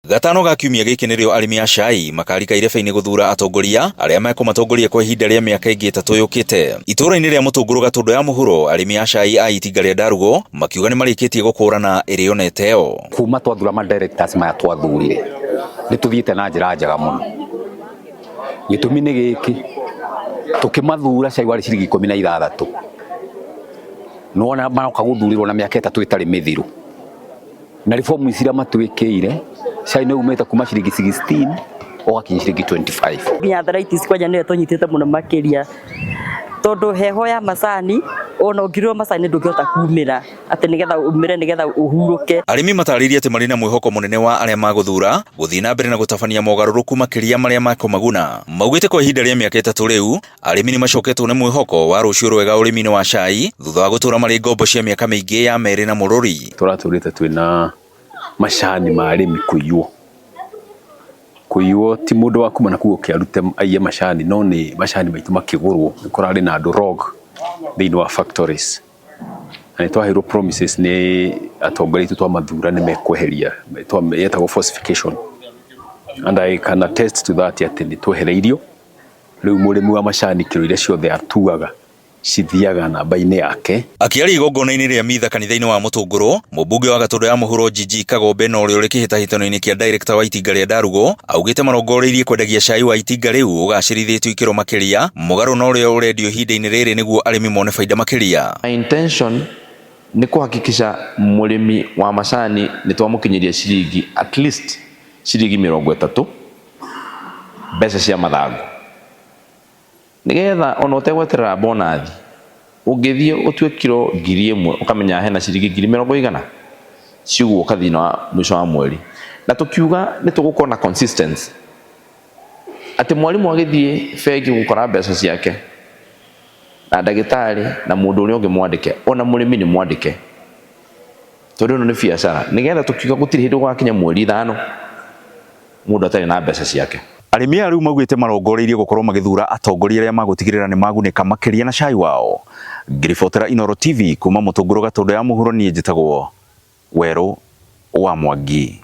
Gatano ga kiumia gĩkĩ nĩrĩo arĩmi a cai makarika irebe-inĩ gũthuura atongoria arĩa mekũmatongoria kwa ihinda rĩa mĩaka ĩngĩ ĩtatũ yũkĩte. Itũũra-inĩ rĩa Mũtũngũrũ Gatũndũ ya Mũhuro, arĩmi a cai a itinga rĩa Ndarugo makiuga nĩmarĩkĩtie gũkũrana ĩrĩo na ĩteo. Kuma twathura ma directors maya twathurire nĩ tũthiĩte na njĩra njega mũno. Gĩtũmi nĩ gĩkĩ, tũkĩmathura cai warĩ ciringi 16. Nĩwona maroka gũthurĩrwo na mĩaka 3 ĩtarĩ mĩthiru. Na reform ici iria matwĩkĩire, cai nĩ umĩte kuma ciringi 16 ũgakinya ciringi 25. Nginya arthritis kwanja nĩyo ĩtũnyitĩte mũno makĩria tondũ heho ya macani ona ũngĩrĩrwo macani ndũngĩhota kumĩra atĩ nĩgetha umĩre nĩgetha ũhurũke. Arĩmi matarĩirie atĩ marĩ na mwĩhoko mũnene wa arĩa magũthura gũthiĩ na mbere na gũtabania mogarũrũku makĩria marĩa mekũmaguna. Maugĩte kwa ihinda rĩa mĩaka ĩtatũ rĩu, Arĩmi nĩ macoketwo nĩ mwĩhoko wa rũciũ rwega ũrĩmi-inĩ wa cai thutha wa gũtũra marĩ ngombo cia mĩaka mĩingĩ ya merĩ na mũrũri. Tũratũrĩte twĩna macani ma arĩmi kũiywo. Kũiywo ti mũndũ wa kuma nakũu oke arute aiye macani no nĩ macani maitũ makĩgũrwo. Nĩ kũrarĩ na andũ rogue thĩinĩ wa factories. Na nĩ twaheirwo promises nĩ atongoria aitũ twamathura nĩ mekweheria yetagwo falsification. And I can attest to that atĩ nĩ twehereirio. Rĩu mũrĩmi wa macani kiro iria ciothe atuaga cithiaga namba-inĩ yake. Akĩaria igongona-inĩ rĩa mitha kanitha-inĩ wa Mũtũngũrũ, mũmbunge wa Gatũndũ ya Mũhuro Njinji Kagombe na ũrĩa ũrĩ kĩhĩtahĩtano-inĩ kĩa Director wa itinga rĩa Ndarugo, augĩte marongoreirie kwendagia cai wa itinga rĩu ũgacĩrithĩtio ikĩro makĩria mũgarũ na ũrĩa ũrendio ihinda-inĩ rĩrĩ nĩguo arĩmi mone baida makĩria. My intention nĩ kũhakikisha mũrĩmi wa macani nĩ twamũkinyĩria ciringi at least ciringi 30 mbeca cia mathangũ nĩgetha ona ũtegweterera bonathi ũngĩthiĩ ũtue kiro 1000 ũkamenya hena ciringi ngiri mĩrongo igana cigũka thĩinĩ wa mũico wa mweri na tũkiuga nĩ tũgũkorwo na consistency atĩ mwarimũ agĩthiĩ bengi gũkora mbeca ciake na ndagĩtarĩ na mũndũ ũrĩa ũngĩ mwandĩke ona mũrĩmi nĩ mwandĩke tondũ ĩno nĩ biacara nĩgetha tũkiuga gũtirĩ hĩndĩ gũgakinya mweri 5 mũndũ atarĩ na mbeca ciake. Arĩmi aya rĩu maugĩte marongoreirie gũkorwo magĩthura atongoria arĩa magũtigĩrĩra nĩ magunĩka makĩria na cai wao. Ngĩribotera Inooro TV kuma Mũtũngũrũ Gatũndũ ya Mũhuro niĩ njĩtagwo Werũ wa Mwangi.